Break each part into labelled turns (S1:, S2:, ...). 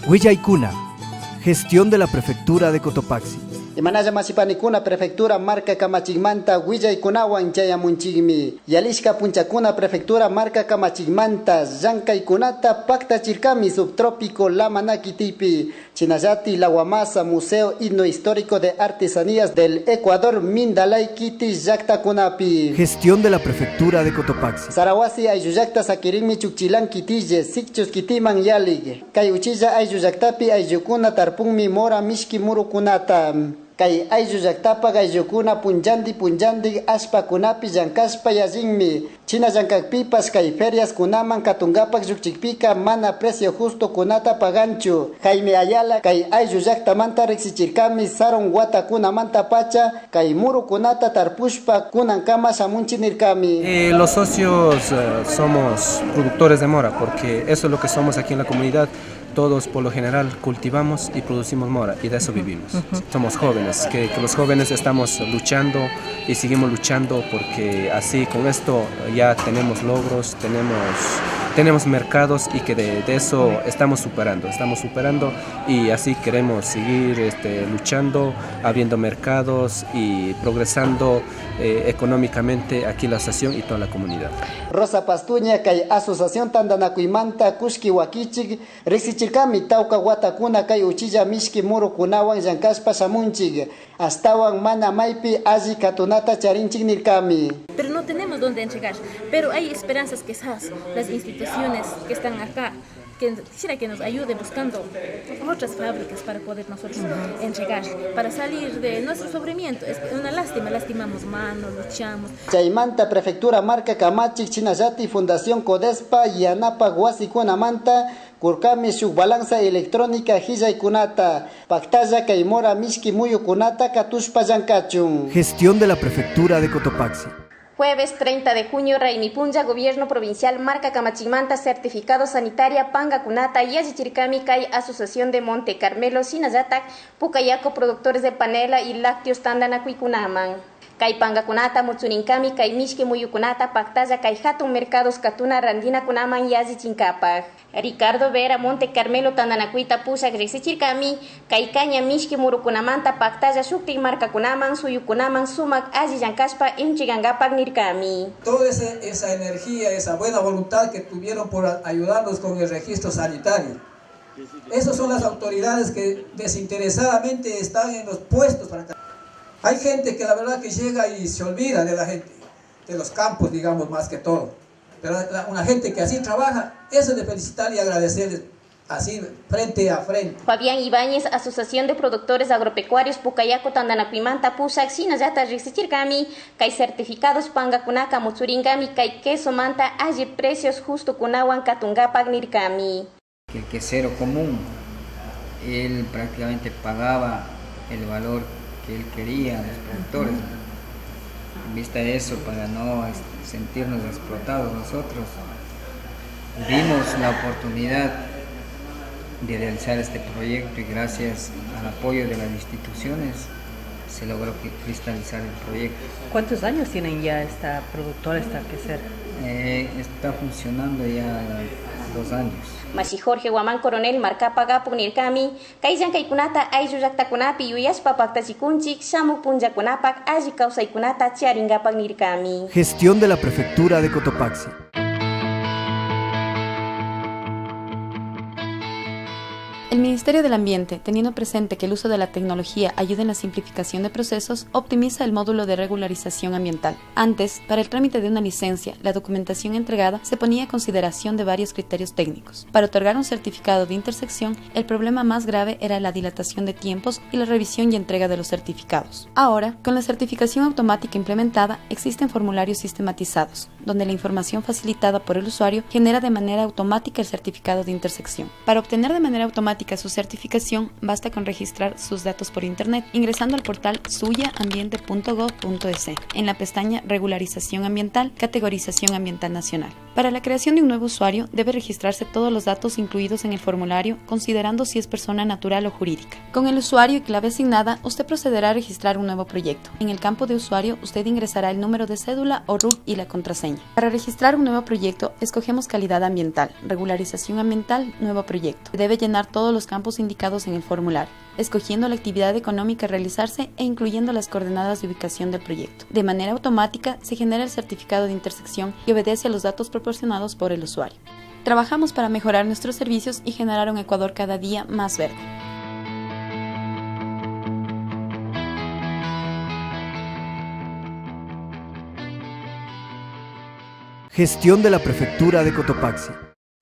S1: Huillaykuna, gestión de la Prefectura de Cotopaxi.
S2: Imanalla mashipanikuna prefectura marka kamachikmanta willaykunawan chayamunchikmi. Yalishka punchakuna prefectura marka kamachikmanta llankaykunata paktachirkami subtrópico Lamana kitipi. Chinallati Laguamasa Museo Etnohistórico de Artesanías del Ecuador Mindalay kiti llaktakunapi.
S1: Gestión de la Prefectura de Cotopaxi.
S2: Sarawasi ayllu llakta sakirinmi Chugchilán kitille Sigchos kitiman yalik. Kay uchilla ayllu llaktapi ayllukuna tarpunmi mora mishki murukunata. Kay ayllu llaktapa ayllukuna punllandi punllandi allpakunapi llankashpa yallinmi. China llankakpipash kay ferias kunaman katunkapak llukchikpika mana precio justo kunata paganchu. Jaime Ayala kay ayllu llaktamanta riksichirkami sarun watakunamanta pacha kay murukunata tarpushpa kunankama shamunchik nirkami.
S3: Los socios somos productores de mora, porque eso es lo que somos aquí en la comunidad. Todos por lo general cultivamos y producimos mora y de eso vivimos. Somos jóvenes, que los jóvenes estamos luchando y seguimos luchando porque así con esto ya tenemos logros, tenemos mercados y que de eso estamos superando y así queremos seguir luchando, abriendo mercados y progresando económicamente aquí la asociación y toda la comunidad.
S2: Rosa Pastuña, kay Asociación Tandanakuymanta kushki wakichik, riksichirkami tawka watakuna kay uchilla mishki murukunawan llankashpa shamunchik, astawan mana maypi alli katunata charinchik nirkami.
S4: Pero no tenemos dónde entregar, pero hay esperanzas quizás las instituciones que están acá, que quisiera que nos ayude buscando otras fábricas para poder nosotros entregar, para salir de nuestro sufrimiento. Es una lástima, lastimamos manos, luchamos.
S2: Chaymanta Prefectura Marka Kamachik Chinallati Fundación Codespa Yanapa Wasikunamanta kurkami shuk balanza electrónica hillaykunata paktalla kay mora mishki muyukunata katushpa llankachun.
S1: Gestión de la Prefectura de Cotopaxi.
S5: Jueves 30 de junio, Raymi Punlla, Gobierno Provincial, Marka Kamachikmanta, Certificado Sanitaria, Pangakunata, Yallichirkami, Kay, Asociación de Monte Carmelo, Shinallatak, Pucayaco, Productores de Panela y Lácteos Tandanakuikunaman. Kay Pangakunata, Mutsurinkami, Kay Mishki Muyukunata, Pactalla, Kay Hatun Mercados, Katuna, Randina Kunaman, Yallichinkapak. Ricardo Vera, Monte Carmelo, Tandanakuita, Pushak, Rixichirkami, Kay Caña, Mishki Murukunamanta, Pactalla, Shukti, Marka Kunaman, Suyukunaman, Sumak, Allillankashpa, Inchigangapak, Nirkami.
S6: Toda esa energía, esa buena voluntad que tuvieron por ayudarnos con el registro sanitario. Esas son las autoridades que desinteresadamente están en los puestos para acá. Hay gente que la verdad que llega y se olvida de la gente, de los campos, digamos, más que todo. Pero una gente que así trabaja, eso es de felicitar y agradecerles así frente a frente.
S5: Fabián Ibáñez, Asociación de Productores Agropecuarios Pucayaco, Tandanakuimanta, Pushak, Shinallata, Rixichirkami, Kay certificados Pangakunaka, Mutsuringami, Kay queso manta, alli precios justo kunawan, Katungapak, Nirkami.
S7: Que el quesero común, él prácticamente pagaba el valor que él quería a los productores. En vista de eso, para no sentirnos explotados nosotros, vimos la oportunidad de realizar este proyecto y gracias al apoyo de las instituciones se logró cristalizar el proyecto.
S8: ¿Cuántos años tienen ya esta productora, esta quesera?
S7: Está funcionando ya 2 años.
S5: Mashi Jorge Guamán Coronel Marcapaga Punirkami, Kay llankaykunata ayllu llaktakunapi yuyashpa paktachikunchik, shamuk punllakunapak alli kawsaykunata charingapak nirkami.
S1: Gestión de la Prefectura de Cotopaxi.
S9: El Ministerio del Ambiente, teniendo presente que el uso de la tecnología ayuda en la simplificación de procesos, optimiza el módulo de regularización ambiental. Antes, para el trámite de una licencia, la documentación entregada se ponía a consideración de varios criterios técnicos. Para otorgar un certificado de intersección, el problema más grave era la dilatación de tiempos y la revisión y entrega de los certificados. Ahora, con la certificación automática implementada, existen formularios sistematizados, donde la información facilitada por el usuario genera de manera automática el certificado de intersección. Para obtener de manera automática su certificación, basta con registrar sus datos por internet ingresando al portal suyaambiente punto gob punto es en la pestaña Regularización Ambiental, Categorización Ambiental Nacional. Para la creación de un nuevo usuario, debe registrarse todos los datos incluidos en el formulario, considerando si es persona natural o jurídica. Con el usuario y clave asignada, usted procederá a registrar un nuevo proyecto. En el campo de usuario, usted ingresará el número de cédula o RUC y la contraseña. contraseña. Para registrar un nuevo proyecto, escogemos calidad ambiental, regularización ambiental, nuevo proyecto. Debe llenar todos los campos indicados en el formulario, escogiendo la actividad económica a realizarse e incluyendo las coordenadas de ubicación del proyecto. De manera automática, se genera el certificado de intersección y obedece a los datos proporcionados por el usuario. Trabajamos para mejorar nuestros servicios y generar un Ecuador cada día más verde.
S1: Gestión de la Prefectura de Cotopaxi.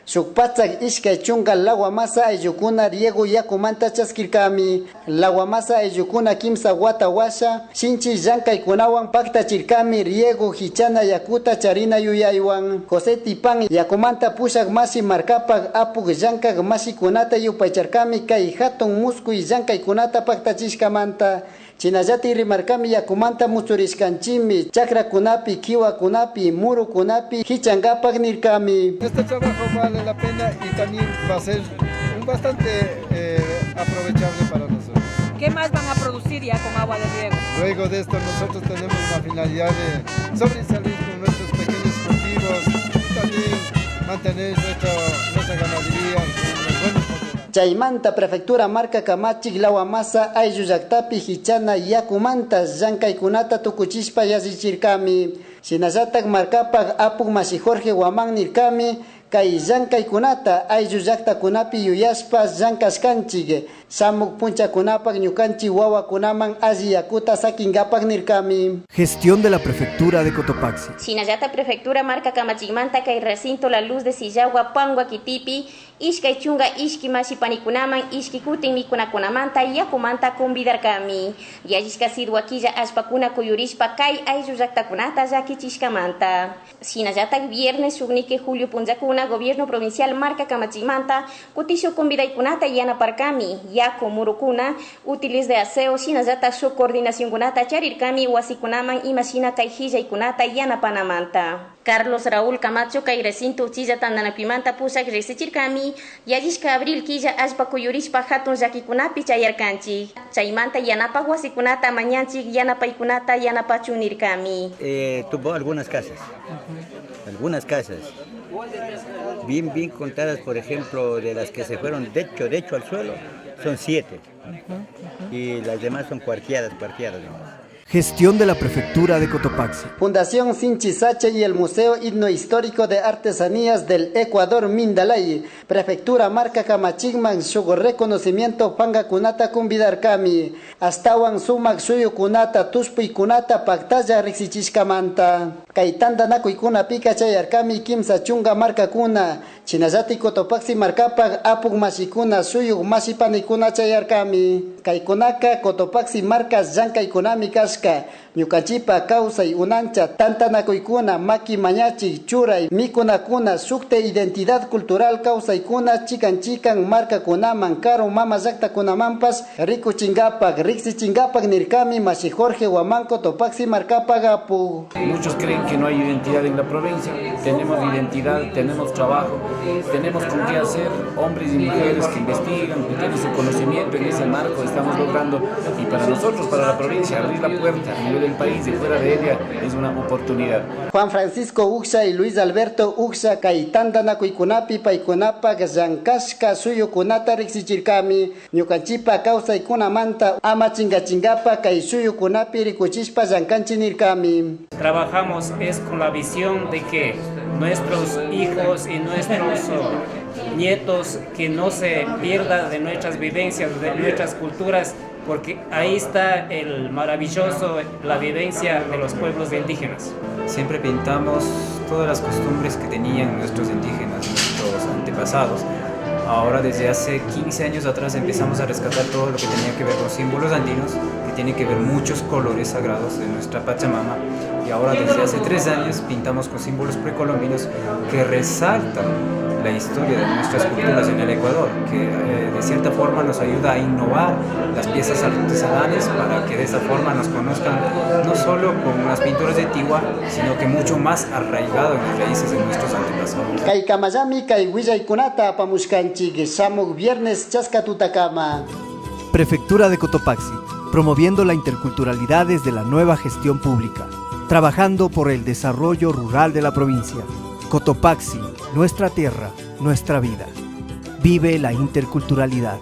S2: Shuk patsak 20 Laguamasa ayllukuna riego yakumanta chaskirkami. Laguamasa ayllukuna kimsa wata washa shinchi llankaykunawan paktachirkami riego hichana yakuta charina yuyaywan. José Tipán yakumanta pushak mashi markapak apuk llankak mashikunata yupaycharkami kay hatun muskuy llankaykunata paktachishkamanta. Chinallati rimarkami yakumanta mutsurishkanchimi chakrakunapi, kiwakunapi, murukunapi hichankapak nirkami.
S10: Este trabajo vale la pena y también va a ser un bastante aprovechable para nosotros.
S8: ¿Qué más van a producir ya con agua de riego?
S10: Luego de esto nosotros tenemos la finalidad de sobresalir con nuestros pequeños cultivos y también mantener nuestra ganadería con los buenos cultivos.
S2: Chaymanta prefectura marka kamachik Laguamasa ayllu llaktapi hichana yakumanta llankaykunata tukuchishpa yallichirkami. Shinallatak markapak apuk mashi Jorge Guamán nirkami kay llankaykunata ayllu llaktakunapi yuyashpa llankashkanchik shamuk punchakunapak ñukanchik wawakunaman alli yakuta sakinkapak nirkami.
S1: Gestión de la Prefectura de Cotopaxi.
S5: Shinallata prefectura marka kamachikmanta kay recinto La Luz de Sillagua Pangua kitipi 22 mashi panikunaman ishki kutin mikunakunamanta yakumanta convidarkami. Yallishka sidwa killa allpakuna kuyurishpa kay ayllu llaktakunata llakichishkamanta. Shinallata viernes shukniki julio punllakuna gobierno provincial marka kamachikmanta kutishu convidaykunata yanaparkami yaku murukuna útiles de aseo shinallata shuk coordinacionkunata charirkami wasikunaman imashina kay hillaykunata yanapanamanta. Carlos Raúl Camacho kay recinto uchilla tandanakuymanta pushak riksichirkami yallishka abril killa allpa kuyurishpa hatun llakikunapi chayarkanchik chaymanta yanapak wasikunata mañanchik yanapaykunata yanapachun nirkami.
S11: Tuvo algunas casas, algunas casas bien, bien contadas, por ejemplo, de las que se fueron de hecho al suelo, son 7. Y las demás son cuarteadas, cuarteadas nomás.
S1: Gestión de la Prefectura de Cotopaxi.
S2: Fundación Sinchi Sacha y el Museo Etnohistórico de Artesanías del Ecuador Mindalay. Prefectura Marca Kamachigman, shuk reconocimiento pangakunata convidarkami. Astawan sumak suyukunata, tushpuykunata, paktalla riksichishkamanta. Kay tantanakuykuna pika chayarkami 30 markakuna. Chinallati Cotopaxi markapak apuk mashikuna suyuk mashipanikuna chayarkami. Kaykunaka Cotopaxi marka llankaykunami kashka. Ñukanchipa kawsay unancha tantanakuykuna maki mañachik churay mikunakuna shukte identidad cultural kawsaykuna chikan chikan markakunaman karu mama llaktakunamanpash rikuchinkapak riksichinkapak nirkami mashi Jorge Guamán Cotopaxi markapak apu.
S12: Muchos creen que no hay identidad en la provincia. Tenemos identidad, tenemos trabajo, tenemos con qué hacer, hombres y mujeres que investigan, que tienen su conocimiento en ese marco estamos logrando, y para nosotros, para la provincia, abrir la puerta a nivel del país y fuera de ella es una oportunidad.
S2: Juan Francisco Uxa y Luis Alberto Uxa kay tantanakuykunapi paykunapak llankashka suyukunata riksichirkami ñukanchipa kawsaykunamanta ama chinkachinkapak kay suyukunapi rikuchishpa llankanchi nirkami.
S13: Trabajamos es con la visión de que nuestros hijos y nuestros nietos, que no se pierda de nuestras vivencias, de nuestras culturas, porque ahí está el maravilloso, la vivencia de los pueblos indígenas.
S14: Siempre pintamos todas las costumbres que tenían nuestros indígenas, nuestros antepasados. Ahora, desde hace 15 años atrás, empezamos a rescatar todo lo que tenía que ver con símbolos andinos, que tiene que ver muchos colores sagrados de nuestra Pachamama. Y ahora, desde hace 3 años, pintamos con símbolos precolombinos que resaltan la historia de nuestras culturas en el Ecuador, que de cierta forma nos ayuda a innovar las piezas artesanales para que de esa forma nos conozcan no solo con las pinturas de Tigua, sino que mucho más arraigado en las raíces de nuestros antepasados.
S2: Kay kamayami kay willaykunata apamushkanchik, shamuk viernes chaskatutakama.
S1: Prefectura de Cotopaxi, promoviendo la interculturalidad desde la nueva gestión pública. Trabajando por el desarrollo rural de la provincia. Cotopaxi, nuestra tierra, nuestra vida. Vive la interculturalidad.